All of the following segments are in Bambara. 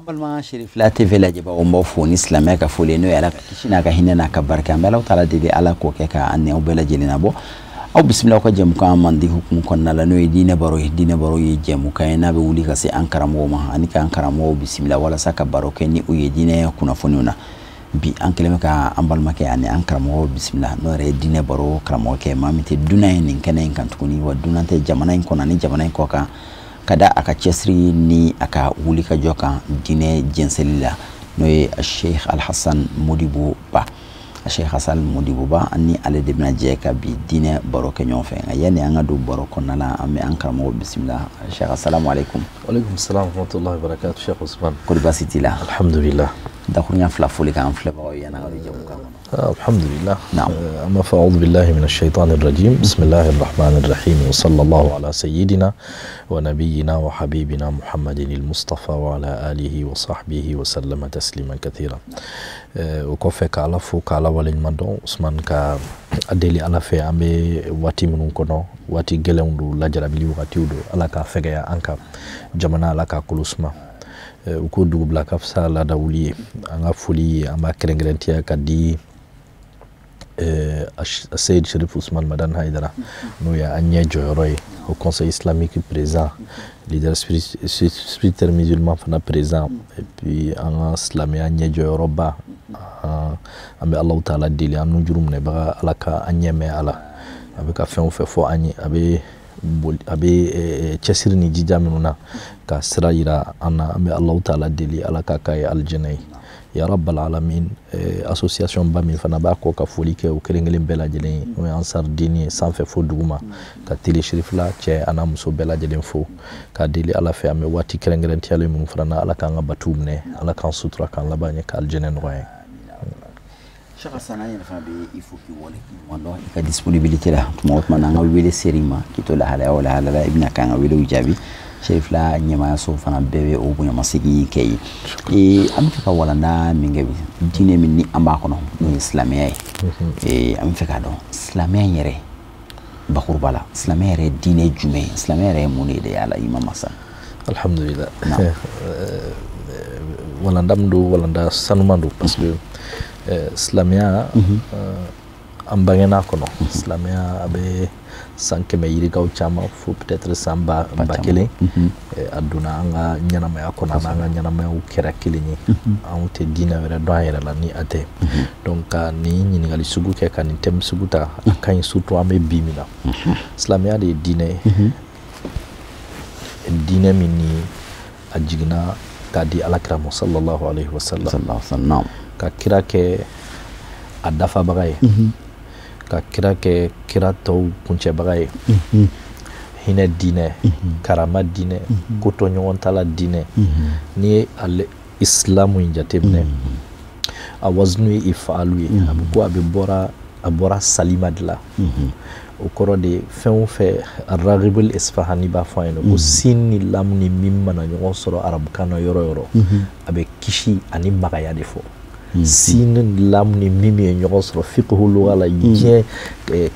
An balima Cherifla TV lajɛbagaw, n b'aw fo ni silamɛya ka foli ye, n'o ye Ala ka kisi n'a ka hinɛ n'a ka barika. An bɛ Alahu taala deli, Ala k'o kɛ ka an ni aw bɛɛ lajɛlen nabɔ. Aw bisimila aw ka jɛmukan mandi hukumu kɔnɔna la, n'o ye diinɛ baro ye. Diinɛ baro ye jɛmukan ye n'a bɛ wuli ka se an karamɔgɔw ma ani k'an karamɔgɔw bisimila walasa ka baro kɛ ni u ye diinɛ kunnafoniw na. Bi an kɛlen bɛ ka an balimakɛ ani an karamɔgɔw bisimila, n'o yɛrɛ ye diinɛ baro karamɔgɔkɛ, maa min tɛ dunan ye nin kɛnɛ in kan tuguni, wa dunan tɛ jamana in kɔnɔ ani jamana in kɔ kan, ka da a ka cɛsiri ni a ka wuli ka jɔ kan diinɛ jɛnsɛnli la, n'o ye Sheikh Alhassan Modibo Ba. Sheikh Hassan Modibo Ba, ni ale de bɛna jɛ ka bi diinɛ baro kɛ ɲɔgɔn fɛ. Nka yanni an ka don baro kɔnɔna la, an bɛ an karamɔgɔ bisimila. Sheikh, assalamu alaikum. Walaikum salam wa rahmatullahi wa barakatuh, Sheikh Ousmane. Kɔri baasi t'i la? Alhamdulillah. Dakurunya fila foli k'an filɛbagaw ye yan'an ka don jɛmukan kɔnɔ. Alhamdulillah. نعم. أما فأعوذ بالله من الشيطان الرجيم، بسم الله الرحمن الرحيم، وصلى الله على سيدنا ونبينا وحبيبنا محمد المصطفى وعلى آله وصحبه وسلم تسليما كثيرا. O kɔfɛ, ka Ala fo, ka Ala waleɲuman dɔn. Usman, ka a deli Ala fɛ, an bɛ waati minnu kɔnɔ, waati gɛlɛnw don, lajarabili wagatiw don, Ala k'a fɛgɛya an kan, jamana Ala k'a kolo suma. U ko dugubila ka fisa laadawuli ye. An ka foli ye, an b'a kɛrɛnkɛrɛntiya ka di Seyid Sherif Ousmane Madani Haidara, n'o ye an ɲɛ jɔyɔrɔ ye, au Conseil islamique présent, leader spirituel musulman fana présent, et puis an ka silamɛya ɲɛ jɔyɔrɔba. An bɛ Alahu taala deli, an nujuru minɛbaga, Ala ka an ɲɛ mɛn a la. A bɛ ka fɛn o fɛn fɔ an ye, a bɛ boli, a bɛ cɛsiri ni jija minnu na ka sira yira an na, an bɛ Alahu taala deli, Ala k'a k'a ye alijinɛ ye, ya rabbal alamin. Association ba min fana b'a kɔ, ka foli kɛ o kelen kelen bɛɛ lajɛlen ye, n'o ye Ansar Dini ye, sanfɛ fo duguma, ka télé Cherifla cɛ a n'a muso bɛɛ lajɛlen fo, ka deli Ala fɛ, an bɛ waati kɛrɛnkɛrɛntiyalen minnu fana na, Ala k'an ka batuw minɛ, Ala k'an sutura, k'an laban ɲɛ, ka alijinɛ nɔgɔya ye. Cheikh Hassan, an yɛrɛ fana bɛ i fo k'i wale ɲuman dɔn i ka disponibilité la. Tuma o tuma n'an ka wele ser'i ma k'i to lahalaya o lahalaya la, i bɛna k'an ka welew jaabi. Cherifla ɲɛmaayaso fana bɛɛ bɛ o bonyamasegin kɛ ye. An bɛ fɛ ka walanda min kɛ bi, diinɛ min ni an b'a kɔnɔ, n'o ye silamɛya ye, an bɛ fɛ k'a dɔn silamɛya in yɛrɛ bakuruba la, silamɛya yɛrɛ ye diinɛ jumɛn ye, silamɛya yɛrɛ ye mun de ye Ala Imam Hassan? Alhamdulillah. Walanda min don, walanda sanuman don, parce que silamɛya, an bangena kɔnɔ. Silamɛya a bɛ san 100 yirikaw caman fo peut-être san 1000. A donna an ka ɲɛnamaya kɔnɔ, an ka ɲɛnamayaw kɛra kelen ye, anw tɛ diinɛ wɛrɛ dɔn an yɛrɛ la ni a tɛ. Donc ka nin ɲininkali sugu kɛ, ka nin thème sugu ta, a ka ɲi, surtout an bɛ bi min na. Silamɛya de ye diinɛ ye, diinɛ min ni a jiginna k'a di Alakira ma, sallallahu alaihi wasallam, ka kira kɛ a dafabaga ye, ka kira kɛ kira tɔw kuncɛbaga ye, hinɛ diinɛ, karama diinɛ, kotɔɲɔgɔntala diinɛ. N'i ye ale isilamu in jateminɛ, a wazinu ye ifaalu ye, a bɛ ko a bɛ bɔra, a bɔra salima de la. O kɔrɔ de, fɛn o fɛn, Raghibul Isfahani b'a fɔ an ɲɛna ko sin ni lamu ni min mana ɲɔgɔn sɔrɔ arabukan na yɔrɔ o yɔrɔ, a bɛ kisi ani magaya de fɔ. Sin ni lamu ni min ye ɲɔgɔn sɔrɔ fiqhu lugha la, diɲɛ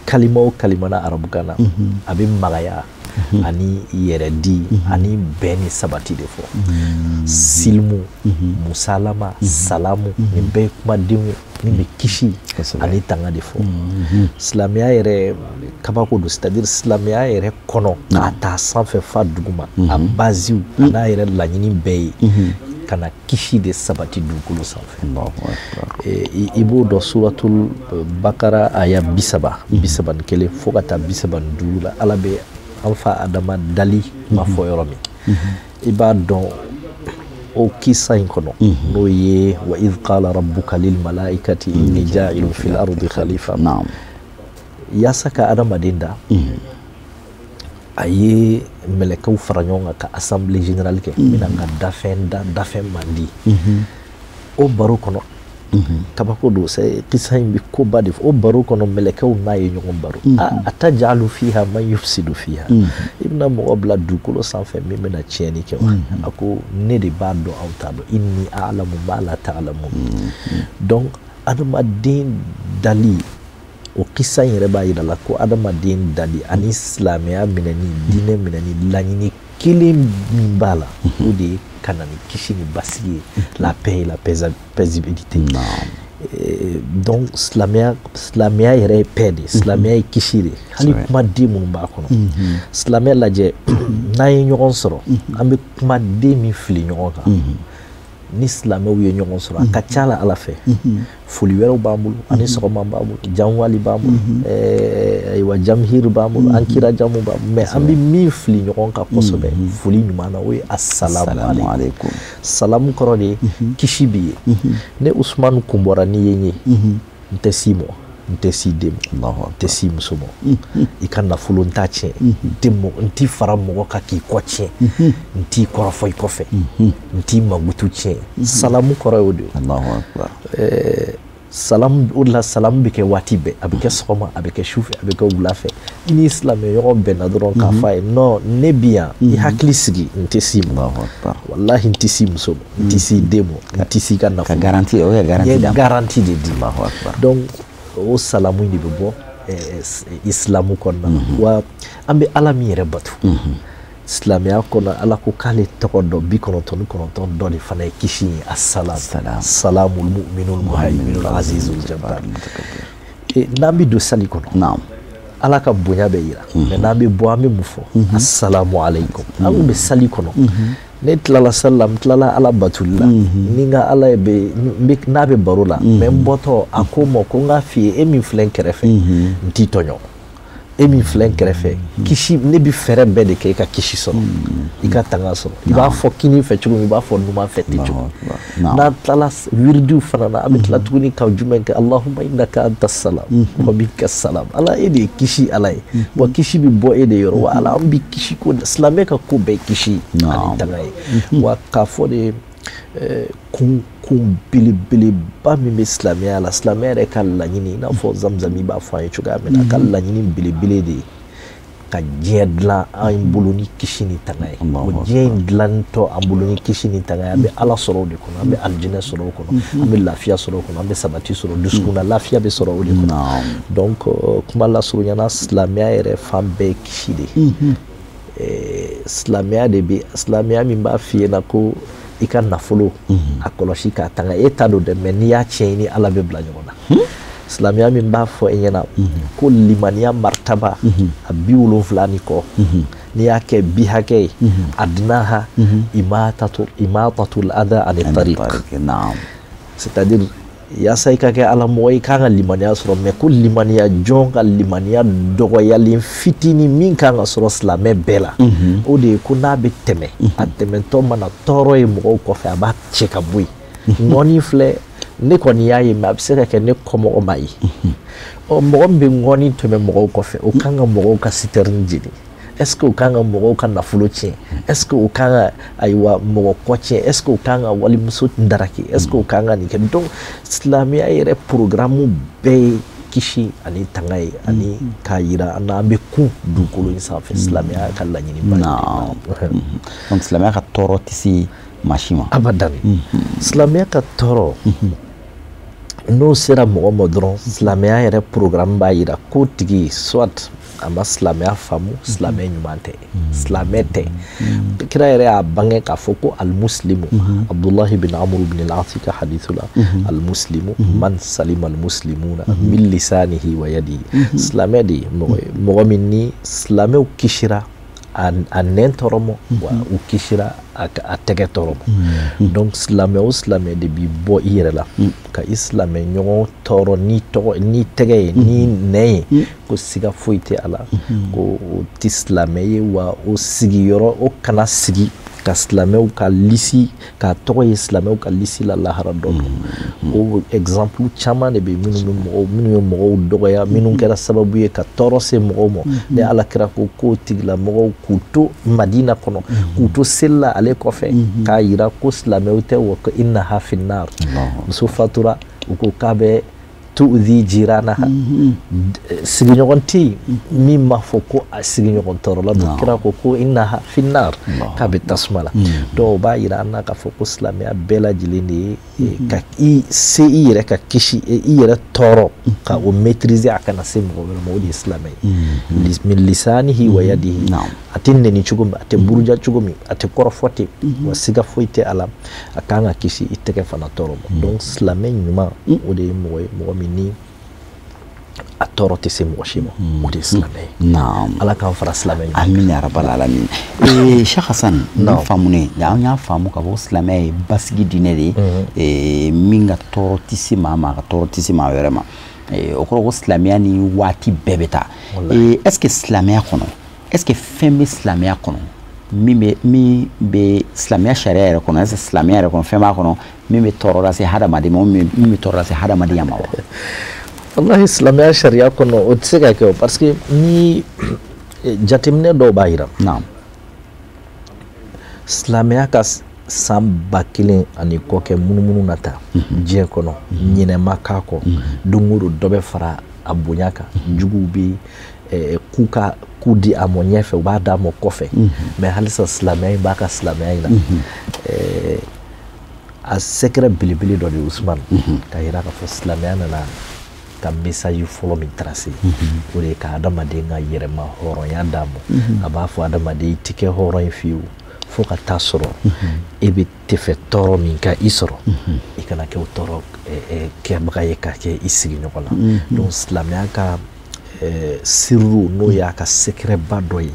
kalima o kalima na arabukan na, a bɛ magaya ani yɛrɛdi ani bɛn ni sabati de fɔ. Silimu, musalama, salamu, nin bɛɛ ye kumadenw ye min bɛ kisi ani tanga de fɔ. Silamɛya yɛrɛ kabako don, c'est à dire silamɛya yɛrɛ kɔnɔ, k'a ta sanfɛ fa duguma, a baziw a n'a yɛrɛ laɲini bɛɛ ye ka na kisi de sabati dugukolo sanfɛ. I b'o dɔn suratul Bakara aya 30, 31 fo ka taa 35 la, Ala bɛ an fa Adama dali kuma fɔ yɔrɔ min, i b'a dɔn o kisa in kɔnɔ, n'o ye wa idh qala rabbuka lil malaikati inni ja'ilun fil ardi khalifa. Yaasa ka adamaden da, a ye mɛlɛkɛw fara ɲɔgɔn kan ka assemblée générale kɛ, n bɛna n ka dafɛn da, dafɛn man di. O baro kɔnɔ, kabako don, kisa in bɛ koba de fɔ. O baro kɔnɔ, mɛlɛkɛw n'a ye ɲɔgɔn baro: a tajalu fiha man yufsidu fiha, i bɛna mɔgɔ bila dugukolo sanfɛ min bɛna tiɲɛni kɛ wa? A ko ne de b'a dɔn, aw t'a dɔn, inni a'lamu ma la ta'lamun. Donc adamaden dali, o kisa in yɛrɛ b'a yira la ko adamaden dali ani silamɛya minɛni, diinɛ minɛni, laɲini kelen min b'a la, o de ye ka na ni kisi ni basigi ye, la paix et la paisibilité. Donc silamɛya yɛrɛ ye paix de ye, silamɛya ye kisi de ye. Hali kumaden minnu b'a kɔnɔ, silamɛya lajɛ, n'an ye ɲɔgɔn sɔrɔ, an bɛ kumaden min fili ɲɔgɔn kan, ni silamɛw ye ɲɔgɔn sɔrɔ, a ka ca la Ala fɛ, foli wɛrɛw b'an bolo, ani sɔgɔma b'an bolo, janwali b'an bolo, ayiwa jamhiri b'an bolo, an kira jamu b'an bolo, mais an bɛ min fili ɲɔgɔn kan kosɛbɛ foli ɲuman na, o ye asalamu aleykum. Salamu kɔrɔ de ye kisi b'i ye. Ne Usumani kun bɔra n'i ye n ye, n tɛ s'i ma, n tɛ s'i den ma, n tɛ s'i muso ma, i ka nafolo n t'a tiɲɛ, n t'i fara mɔgɔ kan k'i kɔ tiɲɛ, n t'i kɔrɔfɔ i kɔfɛ, n t'i mankutu tiɲɛ. Salamu kɔrɔ y'o de ye. Salamu, o de la salamu bɛ kɛ waati bɛɛ, a bɛ kɛ sɔgɔma, a bɛ kɛ sufɛ, a bɛ kɛ wula fɛ. I ni silamɛ ɲɔgɔn bɛnna dɔrɔn k'a fɔ a ye, non, ne bi yan, i hakili sigi, n tɛ s'i ma, walahi n tɛ s'i muso ma, n tɛ s'i den ma, n tɛ s'i ka nafolo. Ka garantie, o ye garantie d'a ma. Garantie de di. Donc o salamu in de bɛ bɔ isilamu kɔnɔna na. Wa an bɛ Ala min yɛrɛ bato silamɛya kɔnɔ, Ala ko k'ale tɔgɔ dɔ 99 dɔ de fana ye kisi ye, asalamu salamul mu'minul muhayminul azizul jabbar. N'an bɛ don sali kɔnɔ, Ala ka bonya bɛ yira, mais n'an bɛ bɔ an bɛ mun fɔ? Asalamu aleykum. An kun bɛ sali kɔnɔ, ne tilala sali la, n tilala Ala batuli la, ni n ka Ala ye bɛ n'a bɛ baro la, mais n bɔtɔ a ko n ma ko n k'a f'i ye, e min filɛ n kɛrɛfɛ, n t'i tɔɲɔ, e min filɛ n kɛrɛfɛ, kisi, ne bɛ fɛɛrɛ bɛɛ de kɛ i ka kisi sɔrɔ, i ka tanga sɔrɔ. I b'a fɔ kinin fɛ cogo min, i b'a fɔ numan fɛ ten cogo. N'an tilala wiridiw fana na, an bɛ tila tuguni ka jumɛn kɛ? Allahumma innaka anta salam wa minka salam. Ala, e de ye kisi Ala ye, wa kisi bɛ bɔ e de yɔrɔ. Wa Ala, an bɛ kisi ko, silamɛ ka ko bɛɛ kisi ani tanga ye. Wa k'a fɔ de, kun belebeleba min bɛ silamɛya la, silamɛya yɛrɛ ka laɲini, i n'a fɔ Zamzami b'a fɔ an ye cogoya min na, a ka laɲini belebele de ye ka diɲɛ dilan an bolo ni kisi ni tanga ye. O diɲɛ in dilantɔ an bolo ni kisi ni tanga ye, an bɛ Ala sɔrɔ o de kɔnɔ, an bɛ alijinɛ sɔrɔ o kɔnɔ, an bɛ lafiya sɔrɔ o kɔnɔ, an bɛ sabati sɔrɔ, dusukun na lafiya bɛ sɔrɔ o de kɔnɔ. Donc kuma lasurunya na, silamɛya yɛrɛ fan bɛɛ ye kisi de ye. Silamɛya de bɛ, silamɛya min b'a f'i ɲɛna ko i ka nafolo a kɔlɔsi k'a tanga, e ta don dɛ, mais n'i y'a tiɲɛ i ni Ala bɛ bila ɲɔgɔn na. Silamɛya min b'a fɔ e ɲɛna ko limaniya martaba a 70 ni kɔ, n'i y'a kɛ bi hakɛ ye, adnaha imatatul adha ani tariq, c'est-à-dire yaasa i ka kɛ Ala mɔgɔ i kan ka limaniya sɔrɔ, mais ko limaniya jɔn ka limaniya dɔgɔyalen fitinin min kan ka sɔrɔ silamɛ bɛɛ la, o de ye ko n'a bɛ tɛmɛ, a tɛmɛtɔ mana tɔɔrɔ ye mɔgɔw kɔfɛ, a b'a cɛ ka bɔ yen. Ŋɔni filɛ, ne kɔni y'a ye, mais a bɛ se ka kɛ ne kɔmɔgɔ ma ye. Ɔ, mɔgɔ min bɛ ŋɔni tɛmɛ mɔgɔw kɔfɛ, o kan ka mɔgɔw ka citerne jeni. Est-ce que o kan ka mɔgɔw ka nafolo tiɲɛ? Est-ce que o kan ka ayiwa mɔgɔ kɔ tiɲɛ? Est-ce que o kan ka walimuso daraki? Est-ce que o kan ka nin kɛ? Donc silamɛya yɛrɛ programme bɛɛ ye kisi ani tanga ye, ani k'a yira an na an bɛ kun dugukolo in sanfɛ. Silamɛya ka laɲiniba ye. Donc silamɛya ka tɔɔrɔ tɛ se maa si ma. Abadan. Silamɛya ka tɔɔrɔ n'o sera mɔgɔ ma dɔrɔn, silamɛya yɛrɛ programme b'a yira k'o tigi soit a ma silamɛya faamu, silamɛ ɲuman tɛ, silamɛ tɛ. Kira yɛrɛ y'a bange k'a fɔ ko almuslimu, Abdullahi bin Amr bin al-As ka hadithu la, almuslimu man salima almuslimuna min lisanihi wa yadihi. Silamɛ de ye mɔgɔ ye, mɔgɔ min ni silamɛw kisira a nɛn tɔɔrɔ ma, wa u kisira a tɛgɛ tɔɔrɔ ma. Donc silamɛ o silamɛ de bi bɔ i yɛrɛ la ka i silamɛ ɲɔgɔn tɔɔrɔ ni tɔgɔ ni tɛgɛ ye ni nɛn ye, ko siga foyi tɛ a la, ko o tɛ silamɛ ye, wa o sigiyɔrɔ o kana sigi ka silamɛw ka lisi, k'a tɔgɔ ye silamɛw ka lisi la lahara dɔ don. O exemple caman de bɛ minnu ye mɔgɔw dɔgɔya, minnu kɛra sababu ye ka tɔɔrɔ se mɔgɔw ma. Ni Ala kira ko k'o tigilamɔgɔw k'u to Madina kɔnɔ, k'u to seli la ale kɔfɛ, k'a yira ko silamɛw tɛ, wa ko innaha finnar. Muso fatura, u ko k'a bɛ tu'dhi jiranaha. Sigiɲɔgɔn tɛ yen min m'a fɔ ko a sigiɲɔgɔn tɔɔrɔla don. Kira ko ko innaha finnar, k'a bɛ tasuma la. Donc o b'a yira an na k'a fɔ ko silamɛya bɛɛ lajɛlen de ye ka i se i yɛrɛ ka kisi i yɛrɛ tɔɔrɔ ka o maîtriser a kana se mɔgɔ wɛrɛ ma, o de ye silamɛ ye. Min lisanihi wa yadihi, a tɛ nɛni cogo min, a tɛ buruja cogo min, a tɛ kɔrɔfɔ ten, wa siga foyi tɛ a la, a kan ka kisi i tɛgɛ fana tɔɔrɔ ma. Donc silamɛ ɲuman o de ye mɔgɔ ye, mɔgɔ min ni a tɔɔrɔ tɛ se mɔgɔ si ma, o de ye silamɛ ye. Ala k'an fara silamɛ ɲuman. Amin ya rabbal alamin. Cheikh Hassan, nin faamunen, an y'a faamu k'a fɔ silamɛ ye basigi diinɛ de ye, min ka tɔɔrɔ tɛ se maa ma, a ka tɔɔrɔ tɛ se maa wɛrɛ ma. O kɔrɔ ko silamɛya ni waati bɛɛ bɛ taa. Est ce que silamɛya kɔnɔ, est ce que fɛn bɛ silamɛya kɔnɔ min bɛ silamɛya sariya yɛrɛ kɔnɔ, est ce que silamɛya yɛrɛ kɔnɔ fɛn b'a kɔnɔ min bɛ tɔɔrɔ lase hadamaden ma, min bɛ tɔɔrɔ lase hadamadenya ma wa? Wallahi silamɛya sariya kɔnɔ o tɛ se ka kɛ o, parce que ni jateminɛ dɔw b'a yira. Silamɛya ka san 1000 ani kɔ kɛ munumunu na ta diɲɛ kɔnɔ, ɲinɛ ma k'a kɔ, don o don dɔ bɛ fara a bonya kan, juguw bɛ k'u ka k'u di a mɔ ɲɛfɛ, u b'a d'a mɔ kɔfɛ, mais halisa silamɛya in b'a ka silamɛya in na. A secret belebele dɔ de ye Usumani, k'a yira k'a fɔ silamɛya nana ka message fɔlɔ min tracé, o de ye ka adamaden ka yɛrɛma hɔrɔnya d'a ma. A b'a fɔ adamaden i tɛ kɛ hɔrɔn ye fiyewu fo ka taa sɔrɔ e bɛ tɛ fɛ tɔɔrɔ min ka i sɔrɔ, i kana kɛ o tɔɔrɔ kɛbaga ye ka kɛ i sigiɲɔgɔn la. Donc silamɛya ka sirru n'o y'a ka secret ba dɔ ye,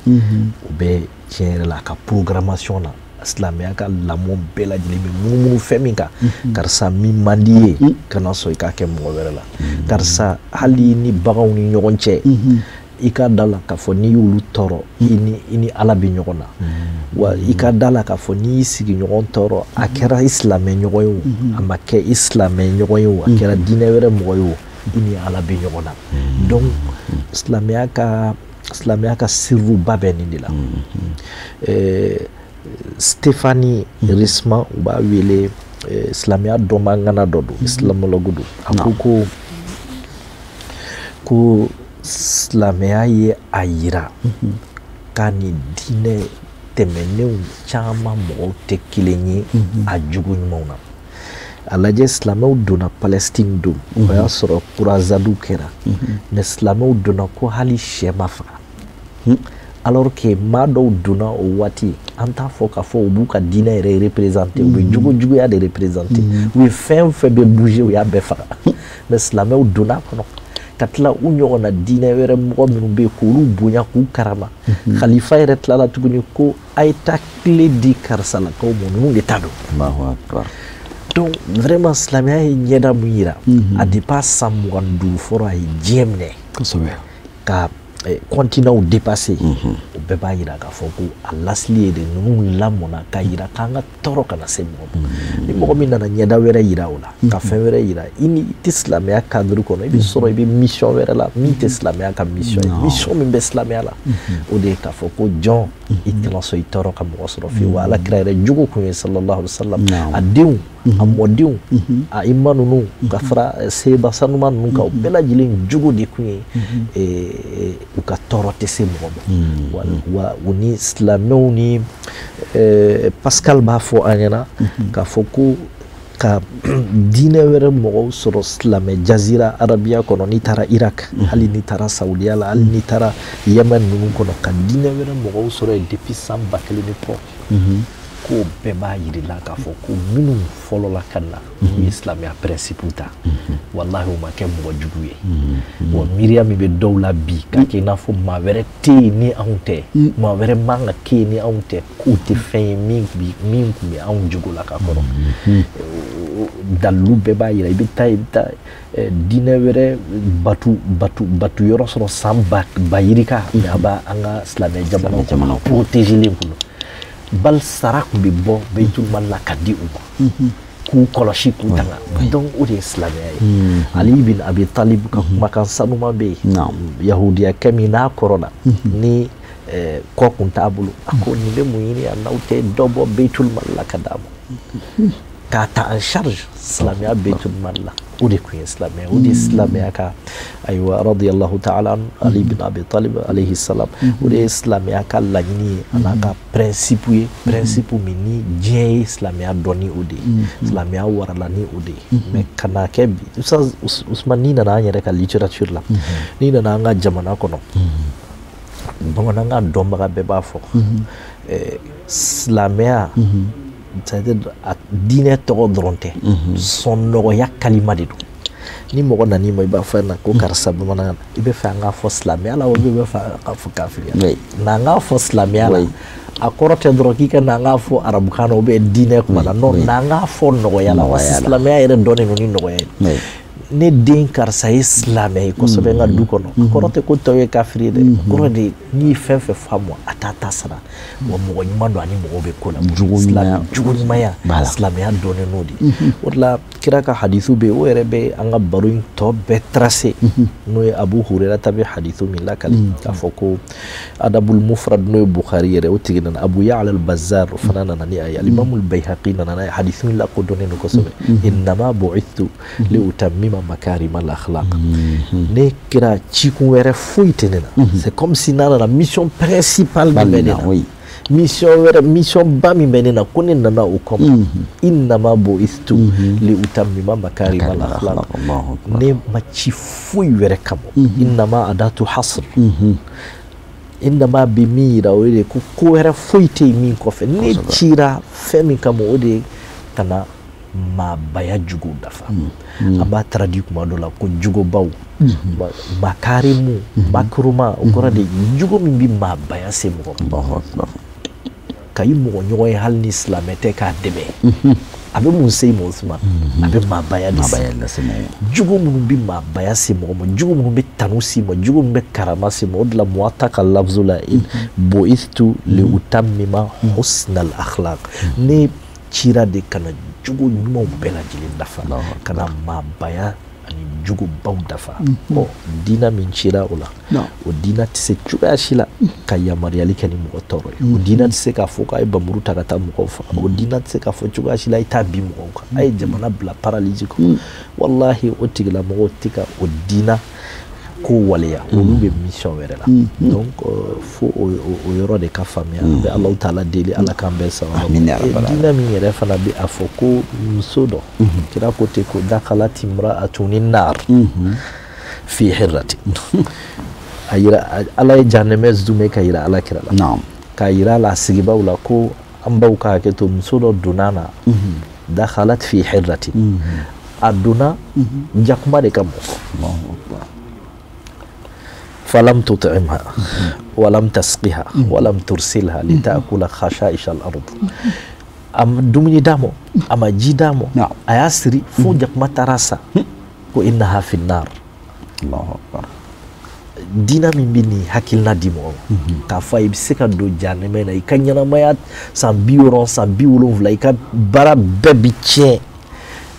o bɛ tiɲɛ yɛrɛ la a ka programmation na. Silamɛya ka lamɔ bɛɛ lajɛlen bɛ munumunu fɛn min kan, karisa min man di ye kana sɔn i k'a kɛ mɔgɔ wɛrɛ la, karisa hali ni baganw ni ɲɔgɔn cɛ i ka da la k'a fɔ n'i y'olu tɔɔrɔ i ni Ala bɛ ɲɔgɔn na, wa i ka da la k'a fɔ n'i y'i sigiɲɔgɔn tɔɔrɔ, a kɛra i silamɛ ɲɔgɔn ye o, a ma kɛ i silamɛ ɲɔgɔn ye o, a kɛra diinɛ wɛrɛ mɔgɔ ye o, i ni Ala bɛ ɲɔgɔn na. Donc silamɛya ka sirruba bɛ nin de la. Stéphanie Risman, u b'a wele silamɛya dɔnbagana dɔ don, islamologue don. A ko ko silamɛya ye a yira k'a ni diinɛ tɛmɛnenw caman mɔgɔw tɛ kelen ye a jogo ɲumanw na. A lajɛ silamɛw donna Palestine don, o y'a sɔrɔ kurazadiw kɛra, mais silamɛw donna ko hali sɛ ma faga. Alors que maa dɔw donna o waati, an t'a fɔ k'a fɔ u b'u ka diinɛ yɛrɛ représenter, u bɛ jogo juguya de représenter, u ye fɛn o fɛn bɛ bouger u y'a bɛɛ faga. Mais silamɛw donna a kɔnɔ ka tila u ɲɔgɔnna diinɛ wɛrɛ mɔgɔ minnu bɛ yen k'olu bonya k'u karama. Khalifa yɛrɛ tilala tuguni ko a ye taa tile di karisalakaw ma, ninnu de ta don. Allahu akbar. Donc vraiment silamɛya ye ɲɛda mun yira, a depuis san 25 fɔlɔ a ye diɲɛ minɛ. Kosɛbɛ. Ka continent dépassé, o bɛɛ b'a yira k'a fɔ ko a lasili ye de ninnu lamɔna k'a yira k'an ka tɔɔrɔ kana se mɔgɔ ma. Ni mɔgɔ min nana ɲɛda wɛrɛ yira o la, ka fɛn wɛrɛ yira, i ni i tɛ silamɛya cadre kɔnɔ, i bɛ sɔrɔ i bɛ mission wɛrɛ la min tɛ silamɛya ka mission ye. Mission min bɛ silamɛya la, o de ye k'a fɔ ko jɔn i kana sɔn i tɔɔrɔ ka mɔgɔ sɔrɔ fiyewu. Wa Ala kira yɛrɛ jogo kun ye sallallahu alaihi wa sallam, a denw, a mɔdenw, a ima ninnu ka fara seba sanuma ninnu kan, o bɛɛ lajɛlen jogo de kun ye u ka tɔɔrɔ tɛ se mɔgɔ ma. Wa u ni silamɛw ni Pascal b'a fɔ an ɲɛna k'a fɔ ko ka diinɛ wɛrɛ mɔgɔw sɔrɔ silamɛ jazira arabiya kɔnɔ, n'i taara Irak, hali n'i taara Saudiya la, hali n'i taara Yemen ninnu kɔnɔ, ka diinɛ wɛrɛ mɔgɔw sɔrɔ yen depuis san 1000 ni kɔ, k'o bɛɛ b'a yir'i la k'a fɔ ko minnu fɔlɔla ka na n'u ye silamɛya principe ta, walahi u ma kɛ mɔgɔ jugu ye. Wa miiriya min bɛ dɔw la bi k'a kɛ i n'a fɔ maa wɛrɛ tɛ yen ni anw tɛ, maa wɛrɛ man ka kɛ yen ni anw tɛ, k'u tɛ fɛn ye min tun bɛ anw jogo la ka kɔrɔ. Dalilu bɛɛ b'a yira, i bɛ taa diinɛ wɛrɛ batu yɔrɔ sɔrɔ san ba yirika, mais a b'a an ka silamɛ jamana protégelen kun. Bal sara kun bɛ bɔ Baitul Mal la ka di u ma k'u kɔlɔsi k'u tanga. Donc o de ye silamɛya ye. Ali bin Abi Talib ka kumakan sanuman bɛ yen, yahudiyakɛ min n'a kɔrɔ la ni kɔ kun t'a bolo, a ko nin bɛ mun ɲini yan n'aw tɛ dɔ bɔ Baitul Mal la ka d'a ma, k'a ta en charge silamɛya Baitul Mal la. O de kun ye silamɛya, o de ye silamɛya ka, ayiwa, radiyallahu ta'ala Ali bin Abi Talib alayhi salam, o de ye silamɛya ka laɲini ye, a n'a ka principe ye, principe min ni diɲɛ ye silamɛya dɔn ni o de ye, silamɛya warala ni o de ye. Mais ka n'a kɛ bi, Ustaz Usman, n'i nana an yɛrɛ ka littérature la, n'i nana an ka jamana kɔnɔ, bamanankan dɔnbaga bɛɛ b'a fɔ silamɛya, c'est-à-dire a diinɛ tɔgɔ dɔrɔn tɛ, sɔnnɔgɔya kalima de don. Ni mɔgɔ nan'i ma, i b'a fɔ na ko karisa bamanankan na, i bɛ fɛ an k'a fɔ silamɛya la, ou bien i bɛ fɛ an k'a fɔ kafiriya la? N'an k'a fɔ silamɛya la, a kɔrɔ tɛ dɔrɔn k'i ka n'an k'a fɔ arabukan na ou bien diinɛ kuma la, non, n'an k'a fɔ nɔgɔya la, parce que silamɛya yɛrɛ dɔnnen don ni nɔgɔya ye. Ne den karisa ye silamɛ ye kosɛbɛ n ka du kɔnɔ, a kɔrɔ tɛ ko tɔw ye kafiri ye dɛ, a kɔrɔ de n'i ye fɛn fɛn faamu, a t'a ta sara, wa mɔgɔ ɲuman don, ani mɔgɔw bɛ ko la jogo ɲumanya, silamɛya dɔnnen n'o de ye. O de la kira ka hadisu bɛ yen, o yɛrɛ bɛ an ka baro in tɔ bɛɛ tracé, n'o ye Abu Hurera ta bɛ hadisu min lakali, k'a fɔ ko Adabul Mufrad, n'o ye Bukhari yɛrɛ, o tigi nana, Abu Ya'la al-Bazzar o fana nana ni a ye, Al-Imam al-Bayhaqi nana n'a ye, hadisu in lakodɔnnen don kosɛbɛ. Innama bu'ithtu li utammima makarima al-akhlaq, ne kira cikun wɛrɛ foyi tɛ ne na. C'est comme si n'a nana mission principale min bɛ ne na, mission wɛrɛ, mission ba min bɛ ne na, ko ne nana o kama. Innama bu'ithtu li utammima makarima al-akhlaq, ne ma ci foyi wɛrɛ kama. Innama adatu hasr, innama bɛ min yira, o de ko ko wɛrɛ foyi tɛ yen min kɔfɛ, ne cira fɛn min kama, o de ye ka na maabaya juguw dafa. An b'a traduit kuma dɔ la ko jugubaw, makarimu, makuruma, o kɔrɔ de jugu min bɛ maabaya se mɔgɔ ma, ka i mɔgɔ ɲɔgɔn ye hali ni silamɛ tɛ k'a dɛmɛ, a bɛ mun se i ma Usman? A bɛ maabaya de se mɔgɔ ma. Jugu minnu bɛ maabaya se mɔgɔ ma, jugu minnu bɛ tanu se ma, jugu minnu bɛ karama se ma, o de la Muwatta ka lafzu la, bu'ithtu li utammima husnal akhlaq, ne cira de ka na jogo ɲumanw bɛɛ lajɛlen dafa, ka na maabaya ani jogobaw dafa. Bon, diinɛ min cira o la, o diinɛ tɛ se cogoya si la ka yamaruyali kɛ ni mɔgɔ tɔɔrɔ ye. O diinɛ tɛ se k'a fɔ k'a ye bamuru ta ka taa mɔgɔw faga. O diinɛ tɛ se k'a fɔ cogoya si la i t'a bin mɔgɔw kan, a ye jamana bila paralysie kɔnɔ. Walahi, o tigilamɔgɔw tɛ ka o diinɛ ko waleya, olu bɛ mission wɛrɛ la. Donc fo o yɔrɔ de ka faamuya. An bɛ Alahu taala deli, Ala k'an bɛɛ sababu. Diinɛ min yɛrɛ fana bɛ a fɔ ko muso dɔ, kira ko ten ko dakhalat imra'atun nar fi hirrati, a yira Ala ye jahanɛmɛ zumɛ ka yira Ala kira la, k'a yira a la sigibaw la ko an baw ka hakɛ to, muso dɔ donna na, dakhalat fi hirrati, a donna jakuma de kama. فلم تطعمها ولم تسقها ولم ترسلها لتأكل خشائش الأرض. أم دومني دامو أما جي دامو أياسري فوجك ما تراسا وإنها في النار. الله أكبر. Dina min bɛ nin hakilina di mɔgɔ ma, k'a fɔ a ye i bɛ se ka don jahanɛmɛ na, i ka ɲɛnamaya san 60 san 70, i ka baara bɛɛ bi tiɲɛ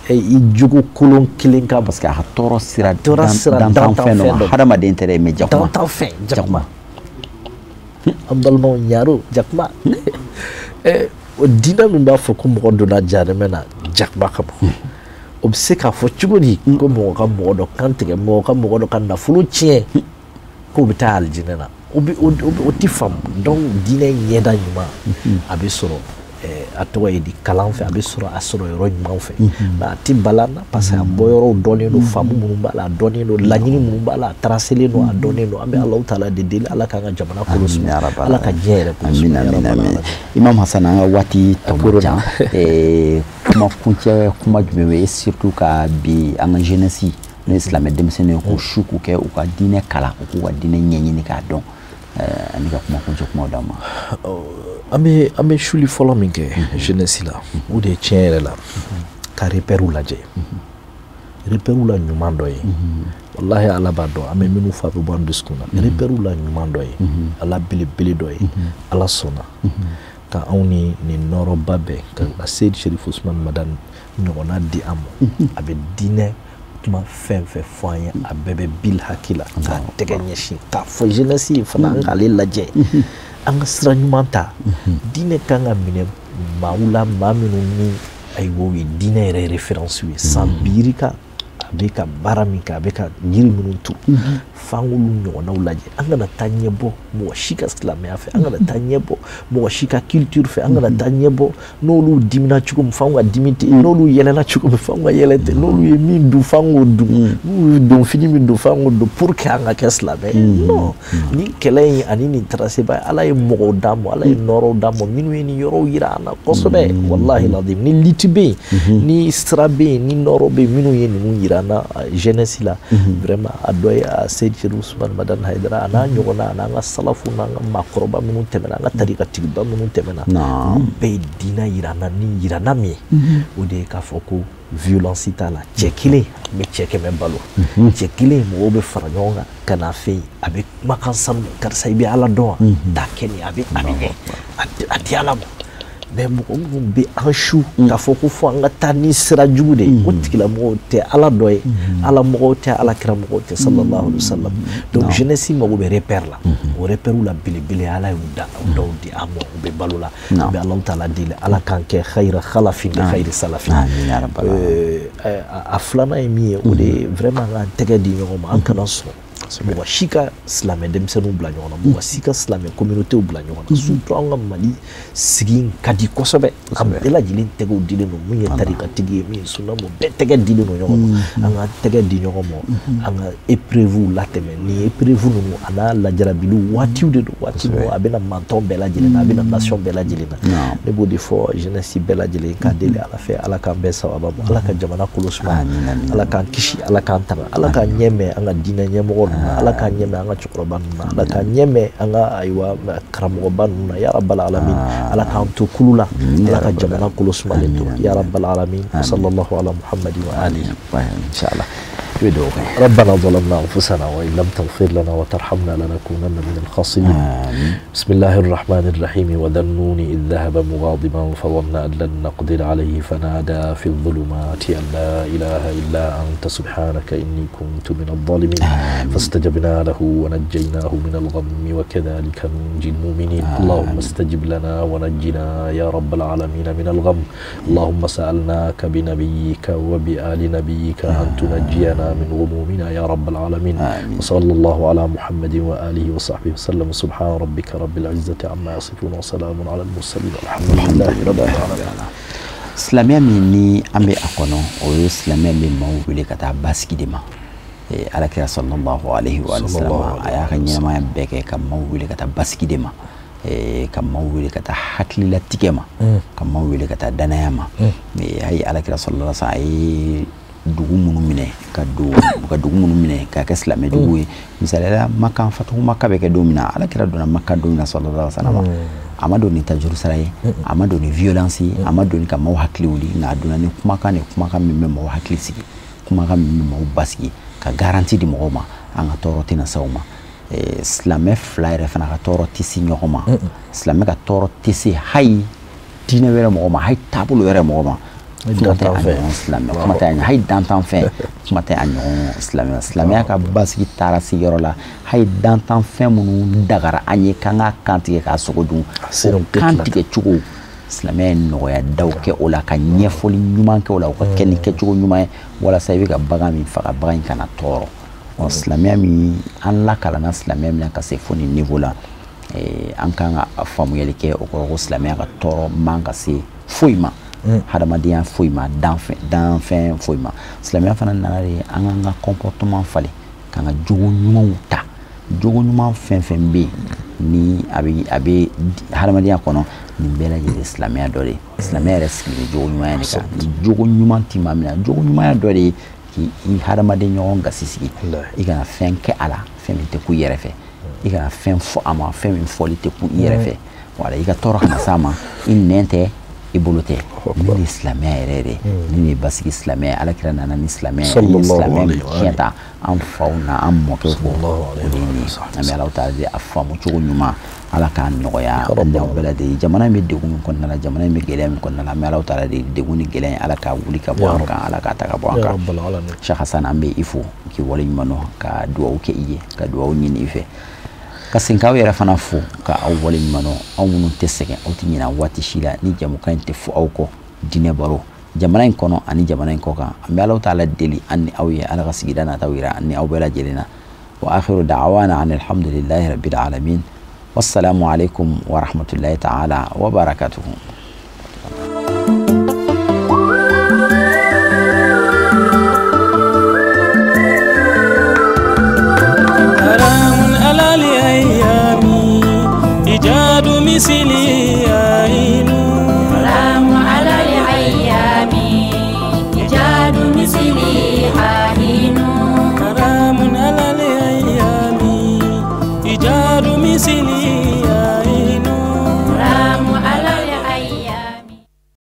i jogo kolon kelen kan, parce que a ka tɔɔrɔ sira dantanfɛn dɔ ma, hadamaden tɛ dɛ, mais jakuma, dantanfɛn, jakuma, an balimaw ɲaro jakuma. O diinɛ min b'a fɔ ko mɔgɔ donna jahanɛmɛ na jakuma kama, o bɛ se k'a fɔ cogo di ko mɔgɔ ka mɔgɔ dɔ kan tigɛ, mɔgɔ ka mɔgɔ dɔ ka nafolo tiɲɛ, k'o bɛ taa alijinɛ na? O ti faamu. Donc diinɛ ɲɛda ɲuman a bɛ sɔrɔ a tɔgɔ ye di kalan fɛ, a bɛ sɔrɔ a sɔrɔ yɔrɔ ɲuman fɛ, mais a ti balan na, parce que a bɔ yɔrɔw dɔnnen don, faamu minnu b'a la a dɔnnen don, laɲini minnu b'a la a tracélen don, a dɔnnen don. An bɛ Alahu taala de deli, Ala k'an ka jamana kolo suma, Ala ka diɲɛ yɛrɛ kolo suma. Amin amin. Imam Hassan, an ka waati tɔ man jan, kuma kuncɛ kuma jumɛn bɛ, surtout ka bi an ka jeunesse n'o ye silamɛ denmisɛnninw ye, k'u su k'u kɛ u ka diinɛ kalan, u k'u ka diinɛ ɲɛɲini k'a dɔn, ani ka kuma kuncɛ kumaw d'an ma? An bɛ suli fɔlɔ min kɛ jeunesse la, o de ye tiɲɛ yɛrɛ la ka repèrew lajɛ, repèrew la ɲuman dɔ ye, walahi Ala b'a dɔn, an bɛ minnu fɔ a bɛ bɔ an dusukun na, repèrew la ɲuman dɔ ye, Ala belebele dɔ ye, Ala sɔnna ka anw ni nin nɔrɔba bɛɛ ka Seyidi Cherif Ousmane Madani ɲɔgɔnna di an ma. A bɛ diinɛ kuma fɛn fɛn fɔ an ye, a bɛɛ bɛ bil hakili la, k'a tɛgɛ ɲɛsin k'a fɔ jeunesse ye fana, an k'ale lajɛ, an ka sira ɲuman ta. Diinɛ kan ka minɛ maaw la, maa minnu ni ayiwa o ye diinɛ yɛrɛ référence ye, san biiri ka A bɛ ka baara min kɛ, a bɛ ka yiri minnu turu, f'an k'olu ɲɔgɔnnaw lajɛ. An kana taa ɲɛbɔ mɔgɔ si ka silamɛya fɛ, an kana taa ɲɛbɔ mɔgɔ si ka culture fɛ, an kana taa ɲɛbɔ n'olu dimina cogo min f'anw ka dimi ten, n'olu yɛlɛla cogo min f'anw ka yɛlɛ ten, n'olu ye min dun f'an k'o dun, n'u ye don fini min don f'an k'o don pour que an ka kɛ silamɛ ye. Non, nin kɛlɛ in ani nin tracé-ba, Ala ye mɔgɔw d'an ma, Ala ye nɔrɔw d'an ma minnu ye nin yɔrɔw yira an na kosɛbɛ. Walahi ladim, ni lutte bɛ yen, ni sira bɛ yen, ni nɔrɔ bɛ yen minnu ye ninnu yira an na jeunesse la, vraiment a dɔ ye a Seyidi Cherif Ousmane Madani Haidara, a n'a ɲɔgɔnna, a n'an ka salafu n'an ka maakɔrɔba minnu tɛmɛna, an ka tarikatigiba minnu tɛmɛna, olu bɛɛ ye diinɛ yira an na. Ni yirana min ye, o de ye k'a fɔ ko violence t'a la. Cɛ kelen a bɛ cɛ 100 balo, cɛ kelen mɔgɔw bɛ fara ɲɔgɔn kan ka n'a fɛ yen, a bɛ kumakan sanu, karisa i bɛ Ala dɔn wa, taa kɛ nin, a bɛ ɲɛ, a di Ala ma. Mais mɔgɔ minnu bɛ an su k'a fɔ ko fo an ka taa ni sira jugu de ye, o tigilamɔgɔw tɛ Ala dɔ ye, Ala mɔgɔw tɛ, Ala kira mɔgɔw tɛ, sallallahu alaihi wa sallam. Donc jeunesse mago bɛ repère la, o repère la belebele Ala y'u da dɔw di an ma, u bɛ balo la. An bɛ Alahu taala deli, Ala k'an kɛ khayra khalafin li khayri salafin. A filanan ye min ye, o de ye vraiment an k'an tɛgɛ di ɲɔgɔn ma, an kana sɔn mɔgɔ si ka silamɛ denmisɛnninw bila ɲɔgɔn na, mɔgɔ si ka silamɛ communautéw bila ɲɔgɔn na. Surtout an ka Mali sigi in ka di kosɛbɛ, an bɛɛ lajɛlen tɛgɛw dilen don, mun ye tarikatigi ye, min ye sunna, mun bɛɛ tɛgɛ dilen don ɲɔgɔn ma. An ka tɛgɛ di ɲɔgɔn ma, an ka épreuve latɛmɛ. Nin épreuve ninnu a n'a lajarabiliw waatiw de don, waati min a bɛna mantɔn bɛɛ lajɛlen na, a bɛna nation bɛɛ lajɛlen na. Ne b'o de fɔ jeunesse bɛɛ lajɛlen, k'a deli Ala fɛ, Ala k'an bɛɛ sababa ma, Ala ka jamana kolo suma, Ala k'an kisi, Ala k'an tanga, Ala k'an ɲɛmɛ an ka diinɛ ɲɛmɔgɔ ninnu na, Ala k'an ɲɛmɛ an ka cɛkɔrɔba ninnu na, Ala k'an ɲɛmɛ an ka ayiwa karamɔgɔba ninnu na, ya rabbal alamin. Ala k'an to kulu la, Ala ka jamana kolo sumalen to, ya rabbal alamin. Sallallahu ala Muhammadin wa alihi. Inshallah. ربنا ظلمنا أنفسنا وإن لم تغفر لنا وترحمنا لنكونن من الخاسرين. بسم الله الرحمن الرحيم. وذا النون إذ ذهب مغاضبا فظن أن لن نقدر عليه فنادى في الظلمات أن لا إله إلا أنت سبحانك إني كنت من الظالمين. فاستجبنا له ونجيناه من الغم وكذلك ننجي المؤمنين. اللهم استجب لنا ونجنا يا رب العالمين من الغم. اللهم سألناك بنبيك وبآل نبيك أن تنجينا من غمومنا يا رب العالمين. وصلى الله على محمد وآله وصحبه وسلم. سبحان ربك رب العزة عما يصفون وسلام على المرسلين والحمد لله رب العالمين. Silamɛya min ni an bɛ a kɔnɔ, o ye silamɛya min maaw wele ka taa basigi de ma. Ala kira sallallahu alaihi wa sallam a y'a ka ɲɛnamaya bɛɛ kɛ ka maaw wele ka taa basigi de ma, ka maaw wele ka taa hakililatigɛ ma, ka maaw wele ka taa danaya ma. A ye ala kira sallallahu alaihi wa sallam a ye dugu minnu minɛ ka don ka dugu minnu minɛ k'a kɛ silamɛ dugu ye. Misaliyala Makan, fatuhu Maka bɛ kɛ don min na, ala kira donna Maka don min na sallallahu alaihi wa sallam, a ma don ni tajuru sara ye, a ma don ni violence ye, a ma don ni ka maaw hakili wuli, nka a donna ni kumakan de, kumakan min bɛ maaw hakili sigi, kumakan min bɛ maaw basigi, ka garantie di mɔgɔw ma an ka tɔɔrɔ tɛna s'aw ma. Silamɛ fila yɛrɛ fana ka tɔɔrɔ tɛ se ɲɔgɔn ma, silamɛ ka tɔɔrɔ tɛ se hali diinɛ wɛrɛ mɔgɔ ma, hali taabolo wɛrɛ mɔgɔ ma. Kuma tɛ a ɲɔgɔn silamɛ, kuma tɛ a ɲɔgɔn hali dantanfɛn, kuma tɛ a ɲɔgɔn silamɛ. Silamɛya ka basigi taara se yɔrɔ la, hali dantanfɛn minnu dagara an ye k'an ka kan tigɛ k'a sogo dun, o kan tigɛ cogo silamɛya ye nɔgɔya daw kɛ o la, ka ɲɛfɔli ɲuman kɛ o la, o ka kɛ ni kɛcogo ɲuman ye walasa i bɛ ka bagan min faga, bagan in kana tɔɔrɔ. Silamɛya min an lakalanna silamɛya min na ka se fo nin niveau la, an kan ka faamuyali kɛ o kɔrɔ ko silamɛya ka tɔɔrɔ man ka se foyi ma, hadamadenya foyi ma, danfɛn foyi ma. Silamɛya fana nana de an k'an ka comportement falen, k'an ka jogo ɲumanw ta. Jogo ɲuman fɛn fɛn bɛ yen ni a bɛ hadamadenya kɔnɔ, nin bɛɛ lajɛlen silamɛya dɔ de ye. Silamɛya yɛrɛ sigilen bɛ jogo ɲumanya de kan. Jogo ɲuman ti maa min na, jogo ɲumanya dɔ de ye k'i hadamaden ɲɔgɔn gasi sigi, i kana fɛn kɛ a la fɛn min tɛ ku i yɛrɛ fɛ, i kana fɛn fɔ a ma fɛn min fɔli tɛ ku i yɛrɛ fɛ, wala i ka tɔɔrɔ kana s'a ma, i nɛn tɛ, i bolo tɛ. Nin de ye silamɛya yɛrɛ yɛrɛ, nin de ye basigi silamɛya. Ala kira nana ni silamɛya ye, silamɛya min tiɲɛ ta an faw na an mɔkɛw kɔ, o de ye nin ye. An bɛ Alahu taala deli a faamu cogo ɲuman, Ala k'a nɔgɔya an n'aw bɛɛ lajɛlen. Jamana in bɛ degun min kɔnɔna la, jamana in bɛ gɛlɛya min kɔnɔna la, an bɛ Alahu taala deli degun ni gɛlɛya in Ala k'a wuli ka bɔ an kan, Ala k'a ta ka bɔ an kan. Cheikh Hassan, an bɛ i fo k'i waleɲuman dɔn, ka dugawu kɛ i ye, ka dugawu ɲini i fɛ, ka segin k'aw yɛrɛ fana fo ka aw waleɲuman dɔn, aw minnu tɛ sɛgɛn, aw tɛ ɲinɛ waati si la ni jamukan in tɛ fɔ aw kɔ. Diinɛ baro Jamana in kɔnɔ ani jamana in kɔ kan, an bɛ Alahu taala deli an ni aw ye, Ala ka sigida nataw yira an ni aw bɛɛ lajɛlen na. Wa akhiru da'wana an alhamdulillahi rabbil alamin. Wassalamu alaikum wa rahmatullahi ta'ala wa barakatuhu.